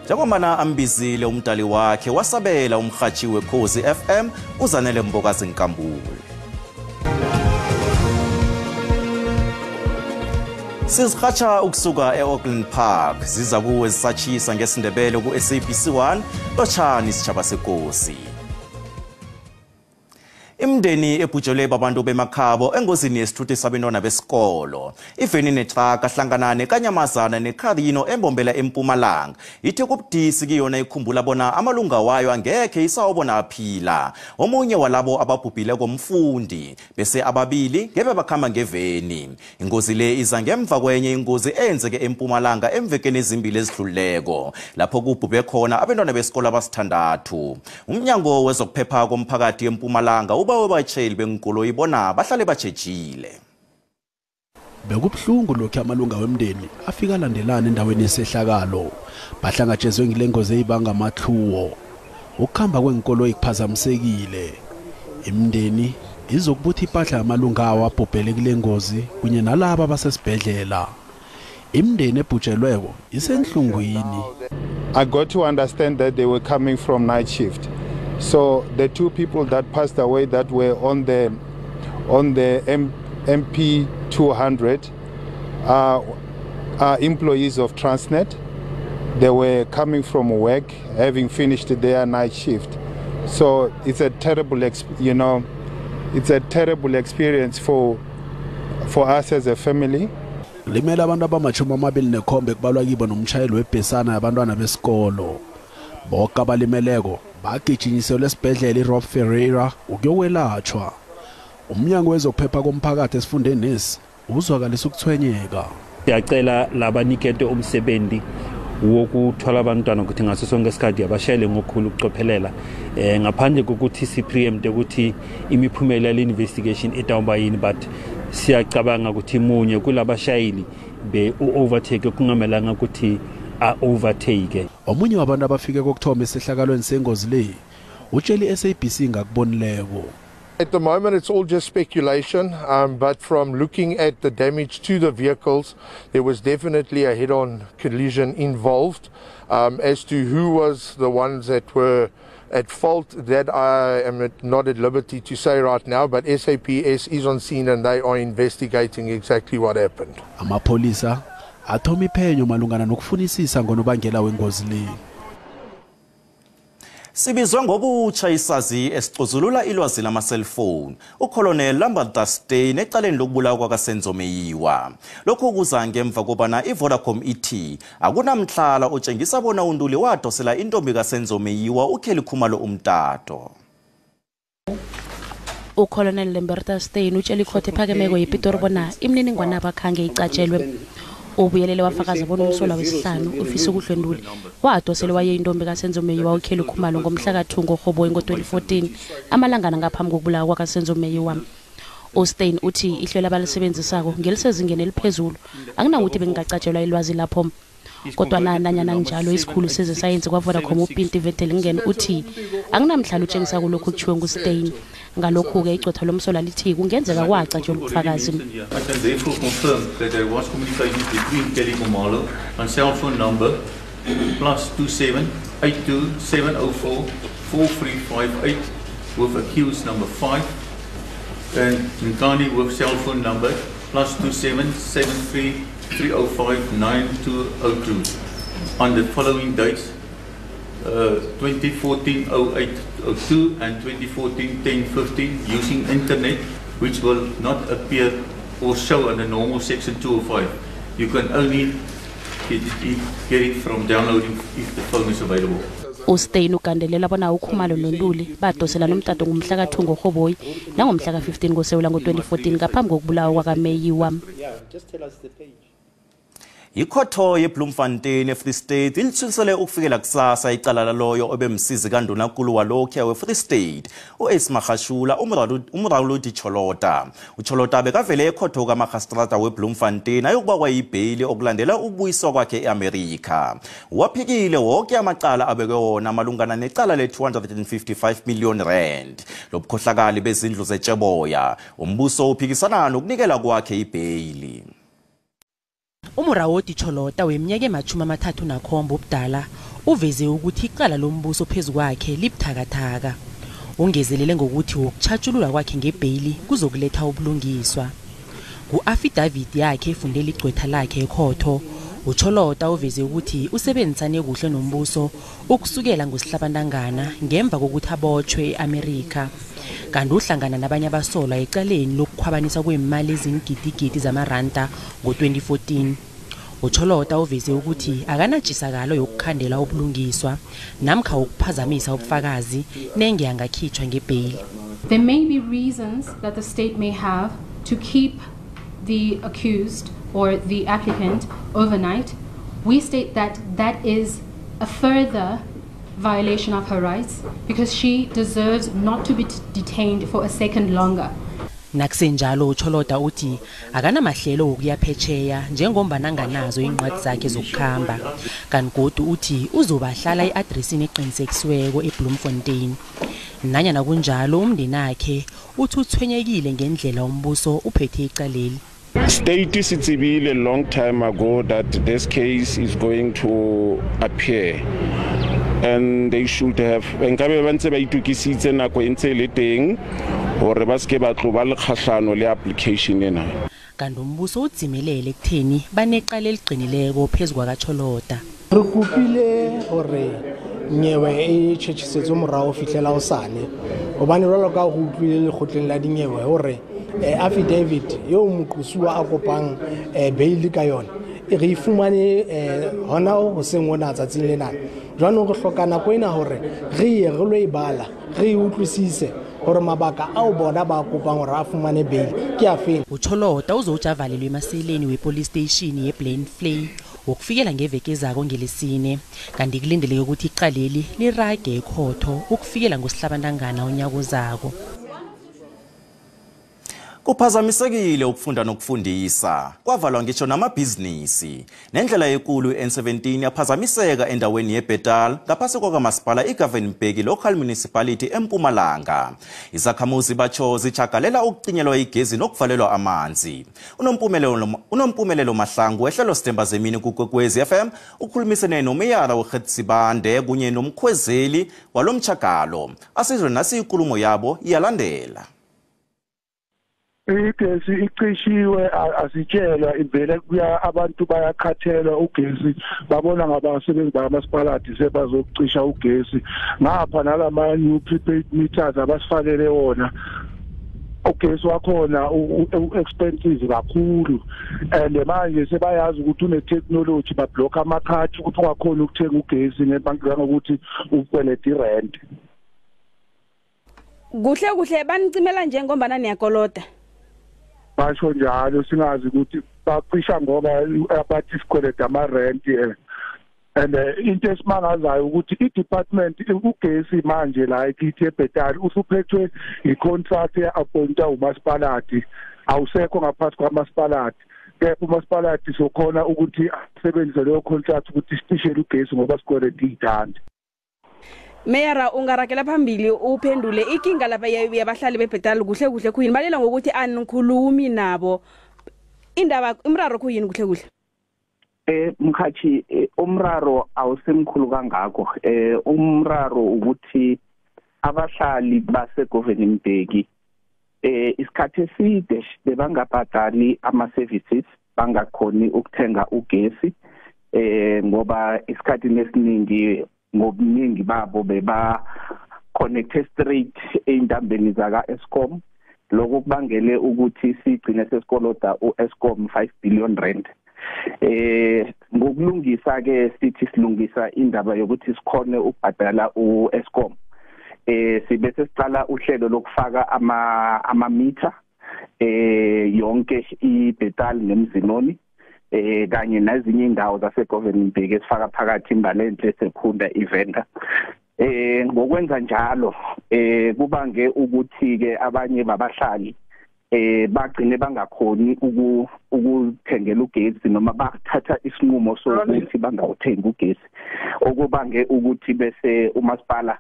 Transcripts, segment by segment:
Njengobana ambizile umdali wakhe, wasabela umrhatjhi weKhozi FM uZanele Mbokazi Nkambule. Sizirhatsha ukusuka e-Auckland Park, ziza kuwe zisatshisa ngesiNdebele ku-SABC 1. Lotshani sitshaba sekosi. Imndeni ebhujelwe babantu bemakhabo engozini yesithuthi sabentwana besikolo, iveni netraka hlangana neKanyamazana neKharino eMbombela eMpumalanga, ithi kubudisi kiyona ikhumbula bona amalunga wayo angekhe isawabona aphila. Omunye walabo ababhubhileko mfundi, bese ababili ngebe bakhamba ngeveni. Ingozi le iza ngemva kwenye ingozi eyenzeke eMpumalanga emvekeni ezimbili ezidlulileko, lapho kubhubhe khona abentwana besikolo abasithandathu. Umnyango wezokuphepha komphakathi eMpumalanga ubawe batshayeli benkoloyi bona bahlale batshejile. Bekubuhlungu lokhu amalunga wemndeni afika alandelana endaweni yesehlakalo, bahlangatshezwe ngile ngozi eyibanga amahluwo. Ukuhamba kwenkoloyi kuphazamisekile. Imindeni izokubutha impahla yamalunga awo abhubhele kule ngozi kunye nalabo abasesibhedlela. Imindeni ebhujelweko isenhlungwini. I got to understand that they were coming from night shift. So the two people that passed away that were on the MP 200 are employees of Transnet. They were coming from work, having finished their night shift. So it's a terrible experience for us as a family. Limele abantu abama-27, kubalwa kibo nomshayeli webhesana yabantwana besikolo. Bonke abalimeleko bagijinyiselwe esibhedlela iRob Ferreira ukuyokwelatshwa. Umnyango wezokuphepha komphakathi esifundeni nesi uzwakalisa ukuthwenyeka. Siyacela labaniketwe umsebenzi wokuthwala abantwana ukuthi ngaso sonke isikhathi abashayele ngokukhulu ukucophelela, ngaphandle kokuthi si-preempt ukuthi imiphumela yale investigation itawuba yini, but siyacabanga ukuthi munye kulabashayeli be u-overtake kungamelanga ukuthi a-overtake. Omunye wabantu abafike kokuthoma esehlakalweni sengozi le utshele i-SABC ngakubonileko. At the moment, it's all just speculation, but from looking at the damage to the vehicles, there was definitely a head on collision involved. As to who was the ones that were at fault, that I am not at liberty to say right now, but SAPS is on scene and they are investigating exactly what happened. Amapholisa athoma iphenyo malungana nokufunisisa ngonobangela wengozi le. Sibizwa ngobutsha isazi esicozulula ilwazi lama-cellphone, uColonel Lambertus Steyn, ecaleni lokubulawa kwakaSenzo Meyiwa. Lokhu kuza ngemva kobana iVodacom ithi akunamhlala otshengisa bona uNtuli wadosela intombi kaSenzo Meyiwa uKelly Khumalo umtato. UColonel Lambertus Steyn utshela ikhotho ephakemeko yePitori bona imininingwane abakhange icatshelwe. Ubuyelele wafakaza bona umsolwa wesihlanu, uFisokuhle Ntuli, wadosele waye intombi kaSenzo Meyiwa uKelly Khumalo ngomhla ka-2 ngoRhoboyi ngo-2014, amalangana ngaphambi kokubulawa kwakaSenzo Meyiwa. USteyn uthi ihlelo abalisebenzisako ngelisezingeni eliphezulu, akunakuthi bengingacatshelwa ilwazi lapho. Kodwana nanyana njalo, isikhulu sezesayensi kwaVodacom uPinti Vedelingen uthi akunamhlalo utshengisa kulokhu kuthiwe nguSteyn. Ngalokhu-ke icotha lomsolwa lithi kungenzeka kwacatshelwa ubufakazi. I can therefore confirm that there was communication between Kelly Khumalo on cell phone number +27 82 704 4358 with accused number 5 and Nkani with cell phone number +27 73 305 9202 on the following dates, 2014 08 02 and 2014 10 15, using internet, which will not appear or show under normal section 205. You can only get it from downloading if the phone is available. USteyn ugandelela bona uKhumalo noNtuli badosela nomtato ngomhla ka-2 ngoRhoboyi nangomhla ka-15 ngoSewula ngo-2014, ngaphambi kokubulawa kwakaMeyiwa. Ikhotho yeBloemfontein eFree State ilithulisele ukufikela kusasa icala laloyo obemsizi kandunankulu walokhuya weFree State u-Ace Magashula, uMrauludi Cholota. UCholota bekavele ekhotho kamarhastrata weBloemfontein ayokuba kwayibheyili okulandela ukubuyiswa kwakhe e-Amerika. Waphikile wonke amacala abekwe wona malungana necala le-255 million rand lobukhohlakali bezindlu zetsheboya. Umbuso uphikisana nokunikela kwakhe ibheyili. UMuraodi Cholota weminyaka ema-37 ubudala, Uveze ukuthi icala lombuso phezu kwakhe libuthakathaka. Ungezelele ngokuthi ukutjhatjhululwa kwakhe ngebheyili kuzokuletha ubulungiswa. Ku-affidavit yakhe efundela igcwetha lakhe ekhotho, uCholota uveze ukuthi usebenzisane kuhle nombuso ukusukela ngosihlabantangana ngemva kokuthi abotjhwe e-Amerika. Kanti uhlangana nabanye abasolwa ecaleni lokukhwabanisa kweemali ezingidigidi zamaranda ngo-2014. UCholota uveze ukuthi akanatshisakalo yokukhandela ubulungiswa namkha ukuphazamisa ubufakazi nenge angakhitshwa ngebheyili. There may be reasons that the state may have to keep the accused or the applicant overnight. We state that that is a further violation of her rights because she deserves not to be detained for a second longer. Nakusenjalo uCholota uthi akanamahlelo wokuya phetsheya njengombana anganazo iincwadi zakhe zokukhamba. Kanti godu uthi uzobahlala e-adresini eqinisekisiweko eBloemfontein. Nanyana kunjalo umndenakhe uthi uthwenyekile ngendlela umbuso uphethe icaleli. State se tsebile long time ago that this case is going to appear, and they should have nkabe ba ntse ba itukisitse nako e ntse le teng hore ba seke ba tlo ba le kgahlano le application ena. Kanti umbuso udzimelele ekutheni banecala eliqinileko phezu kwakaCholota. Re kopile hore nyewe e tjhetjhisetswe morao fihlela hosane, hobane jwalo ka ho utlwile lekgotleng la dinyewe hore affidavit eo moqosuwa a kopang bail ka yona re e fumane hona hoseng hona tsatsing lena. Jwanong re hloka nako ena hore re ye re lo e bala, re e utlwisise hore mabaka ao bona ba kopang hore a fumane bail ke afeng. UCholota uzojavalelwa emaseleni wepolice station yeBlainvlei ukufikela ngeveke ezako ngelesine. Kanti kulindeleke ukuthi icaleli lirage ekhotho ukufikela ngosihlabantangana unyaka ozako. Kuphazamisekile ukufunda nokufundisa, kwavalwa ngisho namabhizinisi. Nendlela enkulu N17 yaphazamiseka endaweni yeBetal ngaphasi kwakamasipala iGovan Mbeki Local Municipality eMpumalanga. Izakhamuzi batsho zijagalela ukucinyelwa igezi nokuvalelwa amanzi. Unompumelelo Mahlangu ehlelo Sitemba Zemini kuKwekwezi FM ukhulumisene nomeyara weGert kunye nomkhwezeli walomtjhagalo. Asizwe nasi inkulumo yabo iyalandela. Igesi icishiwe asitshelwa ivele kuya abantu bayakhathelwa ugesi babona ngabasebenzi bakamasipalati sebazokucisha ugesi ngapha nalama new prepaid meters abasifanele wona ugesi wakhona u-expensive kakhulu and manje sebayazi ukuthi une-technology bablock amakhadi ukuthi ungakhona ukuthenga ugesi ngebhanki ngokuthi ukweleta irent. Kuhle kuhle banicimela njengombana niyakoloda. Basho njalo singazi ukuthi bacisha ngoba abathi sikweleta ama-rent and into esimangazayo ukuthi i-department ugesi manje la ikithi eBethal usuphethwe i-contract ye-appointa umasipalati awusekho ngaphansi kwamasipalati kepha umasipalati sokhona ukuthi asebenzise leyo contract ukuthi sicishele ugesi ngoba sikweleta iy'tandi. Meyara ungarakela phambili uphendule ikinga lapha yabahlali beBethal kuhle kuhle khuyini balela ngokuthi anikhulumi nabo indaba umraro khuyini kuhle kuhle? Mkhathi umraro awusemkhulu kangako. Umraro ukuthi abahlali baseGovan Mbeki isikhathi eside bebangabhadali ama services bangakhoni ukuthenga ugesi ngoba isikhathi esiningi ngobuningi babo beba connected straight ey'ntambeni zaka-Eskom. Lokho kubangele ukuthi sigcine sesikoloda u-Eskom 5 billion rand. Ngokulungisa ke sithi silungisa indaba yokuthi sikhone ukubhadala u-Eskom. Sibe sesiqala uhlelo lokufaka ama meter yonke iBethal neMzinoni kanye nezinye indawo zaseGovan Mbeki esifaka phakathi iMbalenhle Sekhunda iVenda. Ngokwenza njalo kubange ukuthi ke abanye babahlali bagcine bangakhoni ukuthengela ugesi noma bathatha isinqumo sokuthi bangawuthengi ugesi, okubange ukuthi bese umasipala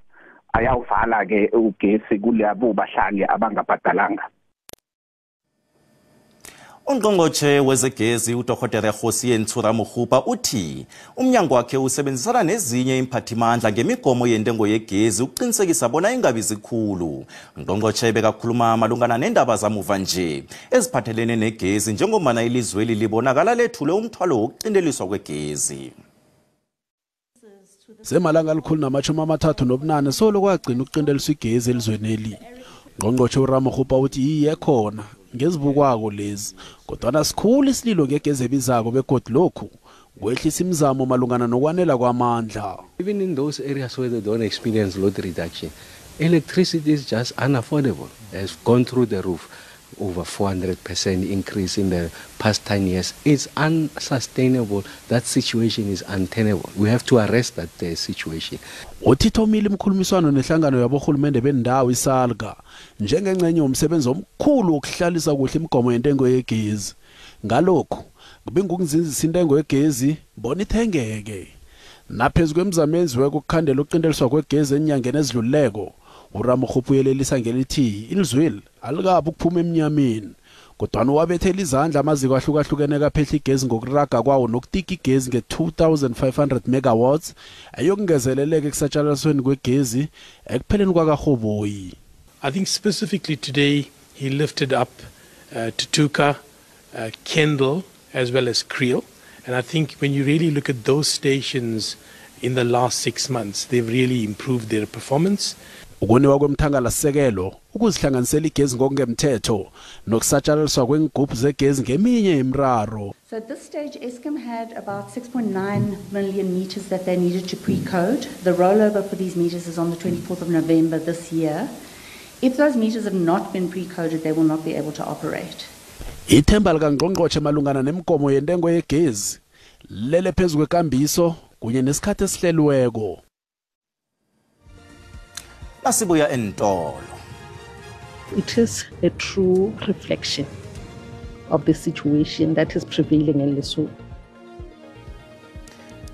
ayawuvala ke ugesi kulabo bahlali abangabhadalanga. Ungqongqotjhe wezegezi uDokotela Kgosientsho Ramokgopa uthi umnyango wakhe usebenzisana nezinye imphathimandla ngemigomo yentengo yegezi ukuqinisekisa bona ingabizi khulu. Ungqongqotjhe bekakhuluma malungana nendaba zamuva nje eziphathelene negezi njengombana ilizweli libonakala lethule umthwalo wokuqinteliswa kwegezi. Semalanga 138 solo kwagcina ukuqinteliswa igezi elizweneli. Ngqongqotjhe uRamokgopa uthi iye khona ngezibukwako lezi, kodwana sikhulu isililo ngegezi ebizako begodu lokhu kwehlisa imizamo malungana nokwanela kwamandla. Even in those areas where they don't experience load reduction, electricity is just unaffordable. It has gone through the roof, over 400% increase in the past 10 years. It's unsustainable. That situation is untenable. We have to arrest that situation. Uthi thomile imkhulumiswano nehlangano yaborhulumende bendawo iSALGA njengengcenye yomsebenzi omkhulu wokuhlalisa kuhle imigomo yentengo yegezi. Ngalokhu kubingukunzinzisa intengo yegezi bona ithengeke. Naphezu kwemizamo eyenziweko ukukhandela ukuqinteliswa kwegezi enyangeni ezidlulileko, uRamokgopa uyelelisa ngelithi ilizweli alikabi ukuphuma emnyameni, kodwana wabethela izandla amaziko ahlukahlukene kaphehla igezi ngokuraga kwawo nokutika igezi nge-2500 megawatts eyokungezeleleka ekusatshalalisweni kwegezi ekupheleni kwakaRhoboyi. I think specifically today he lifted up Tutuka, Kendal as well as Creel, and I think when you really look at those stations in the last 6 months, they've really improved their performance. Ukoniwa kwemthangalasisekelo, ukuzihlanganisela igezi ngokungemthetho nokusatshalaliswa kwengubhu zegezi ngeminye imiraro. So at this stage, Eskom had about 6.9 million meters that they needed to pre-code. The rollover for these meters is on the 24th of November this year. If those meters have not been pre-coded, they will not be able to operate. Ithemba likangqongqotjhe malungana nemigomo yentengo yegezi lele phezu kwekambiso kunye nesikhathi esihleliweko. Nasibuya entolo. It is a true reflection of the situation that is prevailing in Lesotho.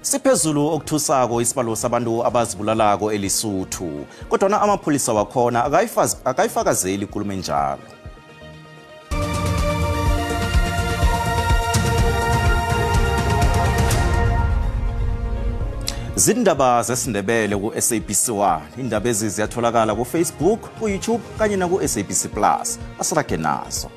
Siphezulu okuthusako isibalo sabantu abazibulalako eLesotho, kodwana amapholisa wakhona akayifakazeli inkulumo enjalo. Zindaba zesiNdebele ku-SABC 1. Indaba ezi ziyatholakala ku-Facebook, ku-YouTube kanye naku-SABC Plus. Asirage nazo.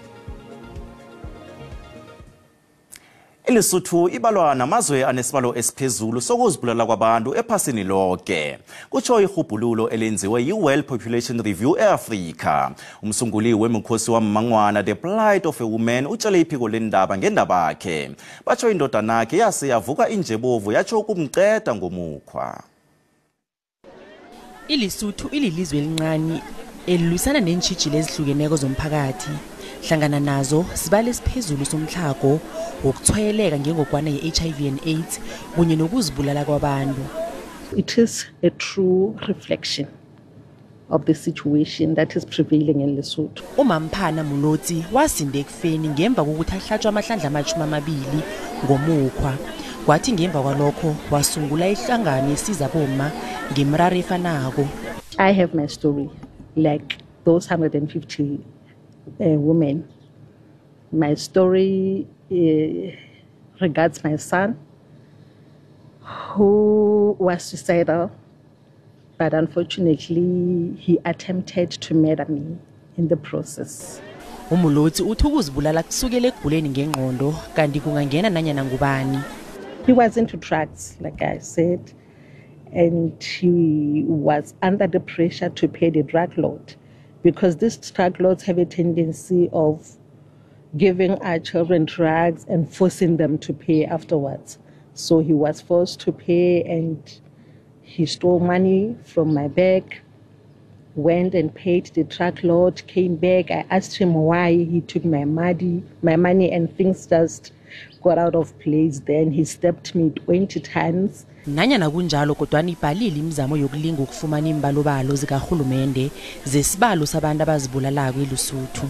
ILesotho ibalwa namazwe anesibalo esiphezulu sokuzibulala kwabantu ephasini lonke. Kutsho ihubhululo elenziwe yi-World Population Review e-Afrika. Umsunguli wemikhosi wamangwana The Plight of a Woman utshele iphiko lendaba ngendaba yakhe. Batsho indodanakhe yase yavuka injebovu yatsho ukumqeda ngomukhwa. ILesotho ililizwe elincane elilwisana neentjhijilo ezihlukeneko zomphakathi. Hlangana nazo sibale esiphezulu somtlhago, wokuthwayeleka ngengogwana ye-HIV and AIDS kunye nokuzibulala kwabantu. It is a true reflection of the situation that is prevailing in Lesotho. Umamphana Mulotsi wasinda ekufeni ngemva kokuthi ahlatshwe amahlandla 20 ngomukhwa. Kwathi ngemva kwalokho wasungula ihlangano esiza bomma ngemiraro efanako. I have my story, like those 150 women. My story regards my son, who was suicidal, but unfortunately he attempted to murder me in the process. Umulotsi uthi ukuzibulala kusukela ekuguleni ngengqondo kanti kungangena nanyana ngubani. He was into drugs, like I said, and he was under the pressure to pay the drug lord, because these drug lords have a tendency of giving our children drugs and forcing them to pay afterwards. So he was forced to pay, and he stole money from my bag, went and paid the drug lord, came back. I asked him why he took my money, and things just got out of place. Then he stabbed me 20 times. Nanyana kunjalo kodwana ibhalile imizamo yokulinga ukufumana imbalobalo zikarhulumende zesibalo sabantu abazibulalako eLesotho.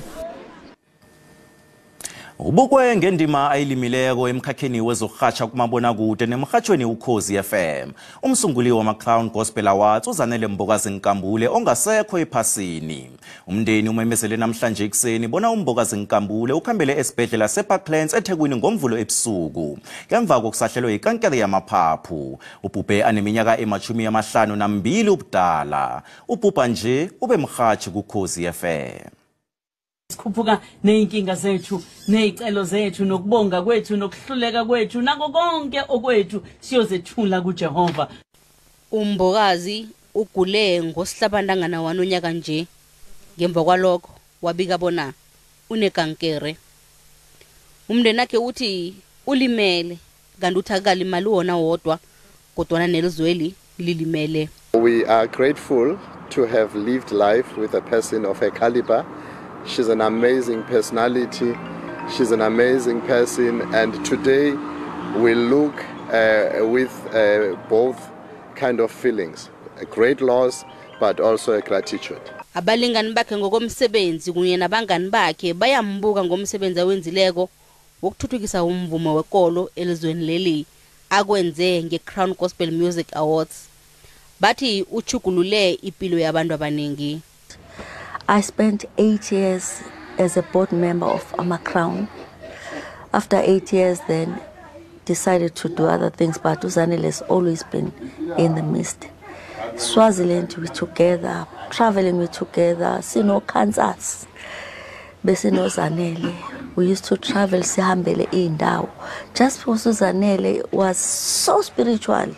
Ubukwe ngendima ayilimileko emkhakheni wezokurhatjha kumabonakude nemrhatjhweni Ukhozi FM. Umsunguli wama-Crown Gospel Awards uZanele Mbokazi Nkambule ongasekho ephasini. Umndeni umemezele namhlanje ekuseni bona uMbokazi Nkambule ukhambele esibhedlela seParklands eThekwini ngoMvulo ebusuku ngemva kokusahlelwa yikankere yamaphaphu. Ubhubhe aneminyaka ema-52 ubudala. Ubhubha nje ube mrhatjhi kuKhozi FM. Sikhuphuka neyinkinga zethu, neyicelo zethu, nokubonga kwethu, nokuhluleka kwethu, nako konke okwethu siyozethula kuJehova. UMbokazi ugule ngosihlabantangana wanonyaka nje. Ngemva kwalokho wabika bona unekankere. Umndeni wakhe uthi ulimele, kanti uthi akalimali wona wodwa, kodwana nelizweli lilimele. We are grateful to have lived life with a person of her caliber. She's an amazing personality. She's an amazing person. And today we look with both kind of feelings, a great loss, but also a gratitude. Abalingani bakhe ngokomsebenzi kunye nabangani bakhe bayambuka ngomsebenzi awenzileko wokuthuthukisa umvumo wekolo elizweni leli akwenze nge-Crown Gospel Music Awards. Bathi uchugulule impilo yabantu abaningi. I spent 8 years as a board member of Ama-Crown. After 8 years, then decided to do other things, but uZanele has always been in the midst. Swaziland, we together, traveling we together, sino Kansas, besino Zanele. We used to travel sihambele indawo. Just because uZanele was so spiritual.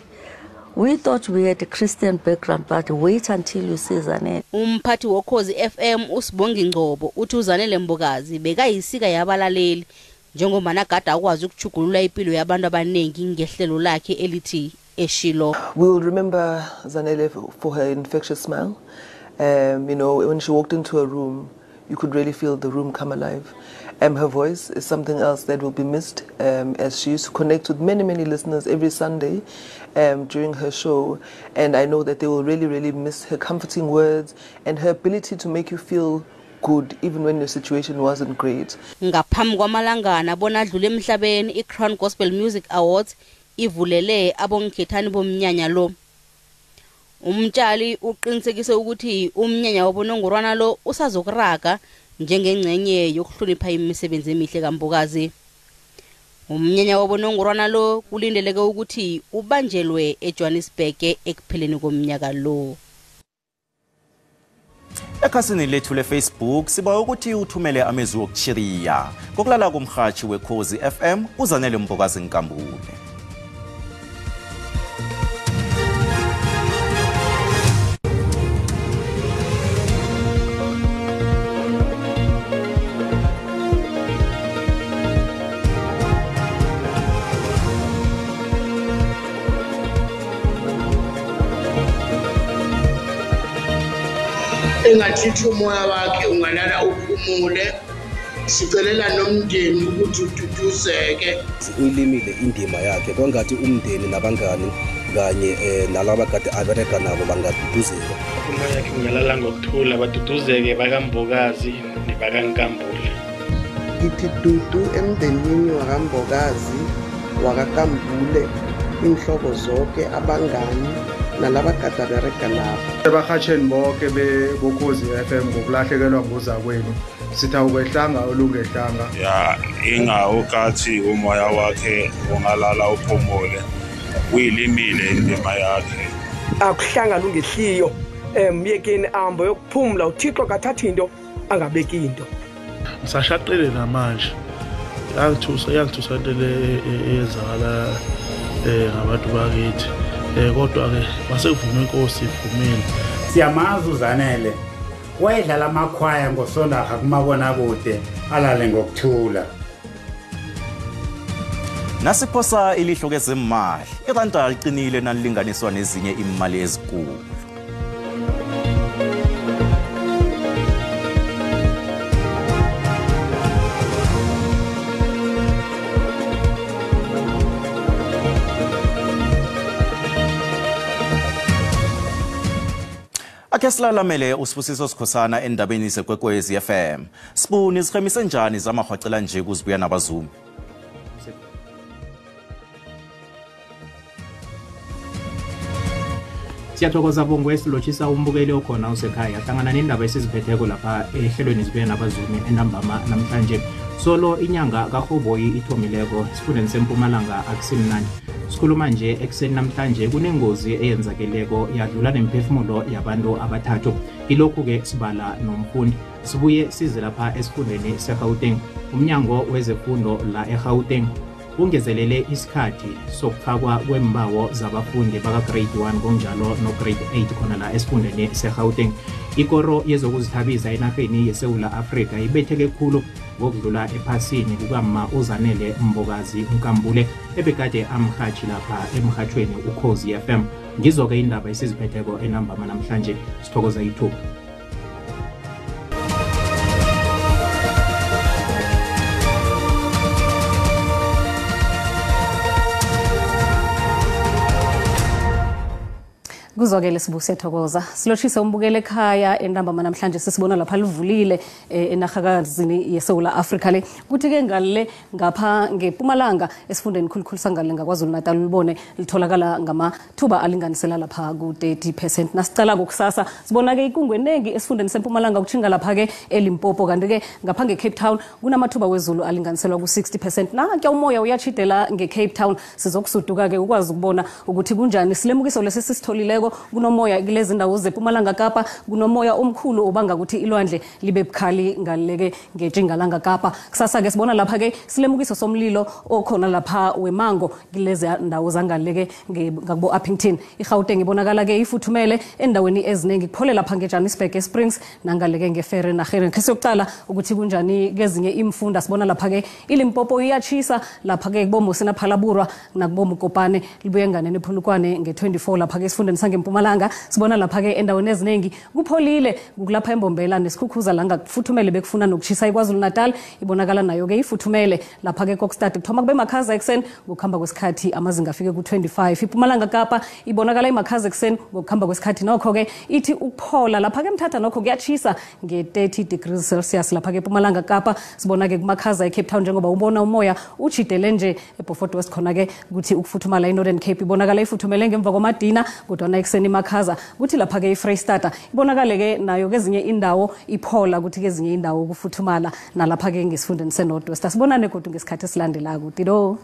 We thought we had a Christian background, but wait until you see Zanele. Umphathi woKhozi FM uSibongi Ngcobo uthi uZanele Mbokazi bekayisika yabalaleli njengoba gada akwazi ukuchugulula impilo yabantu abaningi ngehlelo lakhe elithi Eshilo. We will remember Zanele for her infectious smile. When she walked into a room, you could really feel the room come alive. Her voice is something else that will be missed, as she used to connect with many, many listeners every Sunday during her show. And I know that they will really, really miss her comforting words and her ability to make you feel good even when your situation wasn't great. Ngaphambi kwamalangana bona adlule emhlabeni, i-Crown Gospel Music Awards ivulele abongikhethani bomnyanya lo. Umtshali uqinisekise ukuthi umnyanya wabonongorwana lo usazokuraga njengengcenye yokuhlonipha imisebenzi emihle kaMbokazi. Umnyanya wabonongorwana lo kulindeleke ukuthi ubanjelwe eJohannesburg ekupheleni komnyaka lo. Ekhasini lethu le-Facebook siba ukuthi uthumele amezwi wokuchiriya kokulala komrhatshi weKhozi FM uZanele Mbokazi Nkambule. Engathithi umoya wakhe ungalala uphumule, sicelela nomndeni ukuthi ududuzeke. Uyilimile indima yakhe, kwangathi umndeni nabangani kanye nalaba kade abereka nabo bangaduduzeka. Umoya wakhe ungalala ngokuthula, baduduzeke bakaMbokazi nebakaNkambule. Ngithi dudu emndenini wakaMbokazi wakaKambule, inhloko zonke, abangani nalaba kade abereka nabo. Ebarhatsheni bonke bokhozi FM ngokulahlekelwa nguzakwenu, sithi awukwehlanga olungehlanga. Ya ingawukathi umoya wakhe ungalala uphumule, uyilimile indima yakhe. Akuhlanga lungehliyo myekeni ambo yokuphumula, uThixo kathatha into angabeki into. Ngisashaqile namanje, yangithusa into le eyenzakala ngabantu bakithi. Kodwa ke masekuvume inkosi ivumile. Siyamazi uZanele wayedlala amakhwaya ngosondaha kumabonakude, alale ngokuthula. Nasiphosa ilihlo kezimali, iranda liqinile nalilinganiswa nezinye imali ezinkulu. Akhe silalamele uSibusiso Sikhosana endabeni zeKwekwezi FM. Sibuni sihemise njani zamahwacela nje kuzibuya nabazumi? Siyathokoza Bongwe, silotshisa umbukeli okhona usekhaya. Hlangana nendaba esiziphetheko lapha ehlelweni zibuya nabazumi entambama namhlanje. Solo inyanga kaRhoboyi ithomileko esifundeni seMpumalanga akusimnandi. Sikhuluma nje ekuseni namhlanje kunengozi eyenzakeleko yadlula nemphefumulo yabantu abathathu. Ilokhu-ke sibala nomfundi. Sibuye size lapha esifundeni seGauteng. Umnyango wezefundo la eGauteng ungezelele isikhathi sokufakwa kwembawo zabafundi baka-grade 1 kunjalo no-grade 8 khona la esifundeni seGauteng. Ikoro yezokuzithabisa enarheni yeSewula Afrika ibetheke khulu ngokudlula ephasini kukamma uZanele Mbokazi Nkambule ebekade amrhatjhi lapha emrhatjhweni Ukhozi FM. Ngizo-ke indaba esiziphetheko enambama namhlanje. Sithokoza ithuba. Kuzwakele Sibusiso, thokoza. Silotshise umbukele ekhaya entambama namhlanje sisibona lapha livulile enarhakazini yeSewula Afrika le. Kuthi-ke ngale ngapha ngePumalanga esifundeni khulukhulu sangale ngaKwaZulu Natal libone litholakala ngamathuba alinganisela lapha ku-30%. Nasicala kusasa sibona-ke ikungu enengi esifundeni seMpumalanga kuthinga lapha-ke eLimpopo, kanti-ke ngapha nge-Cape Town kunamathuba wezulu alinganiselwa ku-60%. Nanke umoya uyatjhidela nge-Cape Town, sizokusuduka-ke ukwazi ukubona ukuthi kunjani. Silemukiso lesi sisitholileko, kunomoya kulezi ndawo zePumalanga Kapa, kunomoya omkhulu obanga ukuthi ilwandle libe bukhali ngaleke ngetjingalanga Kapa. Kusasa ke sibona lapha ke silemukiso somlilo okhona lapha wemango kulezi ndawo zangaleke ngakubo Upington. iGauteng ibonakala ke ifuthumele endaweni eziningi, kuphole lapha ngeJohannesburg Springs nangaleke ngeFere Nagere. Khe siyokuqala ukuthi kunjani kezinye imfunda. Sibona lapha ke iLimpopo iyachisa lapha ke kubo Phalaborwa nakubo Mokopane, libuye nganene ePolokwane nge-24 lapha ke esifundeni sangempumalanga. Sibona lapha ke endaweni eziningi kupholile, kulapha eMbombela nesikhukhuza langa kufuthumele bekufuna nokushisa. iKwaZulu Natal ibonakala nayo ke ifuthumele lapha ke Kokstad, kuthoma kube makhaza ekuseni, ngokuhamba kwesikhathi amazinga afike ku-25. iPumalanga Kapa ibonakala imakhaza ekuseni, ngokuhamba kwesikhathi nokho ke ithi ukuphola. Lapha ke Mthatha nokho kuyachisa nge-30 degrees Celsius lapha ke ePumalanga Kapa. Sibona ke kumakhaza eCape Town njengoba ubona umoya uchidele nje eBeaufort West khona ke ukuthi ukufuthumala. iNorthern Cape ibonakala ifuthumele ngemva kwamadina, kodwana ekuseni makhaza. Kuthi lapha ke iFreystata ibonakale ke nayo kezinye indawo iphola, kuthi kezinye indawo kufuthumala nalapha ke ngesifundeni seNorth West. Asibonane godu ngesikhathi esilandelako. Tido.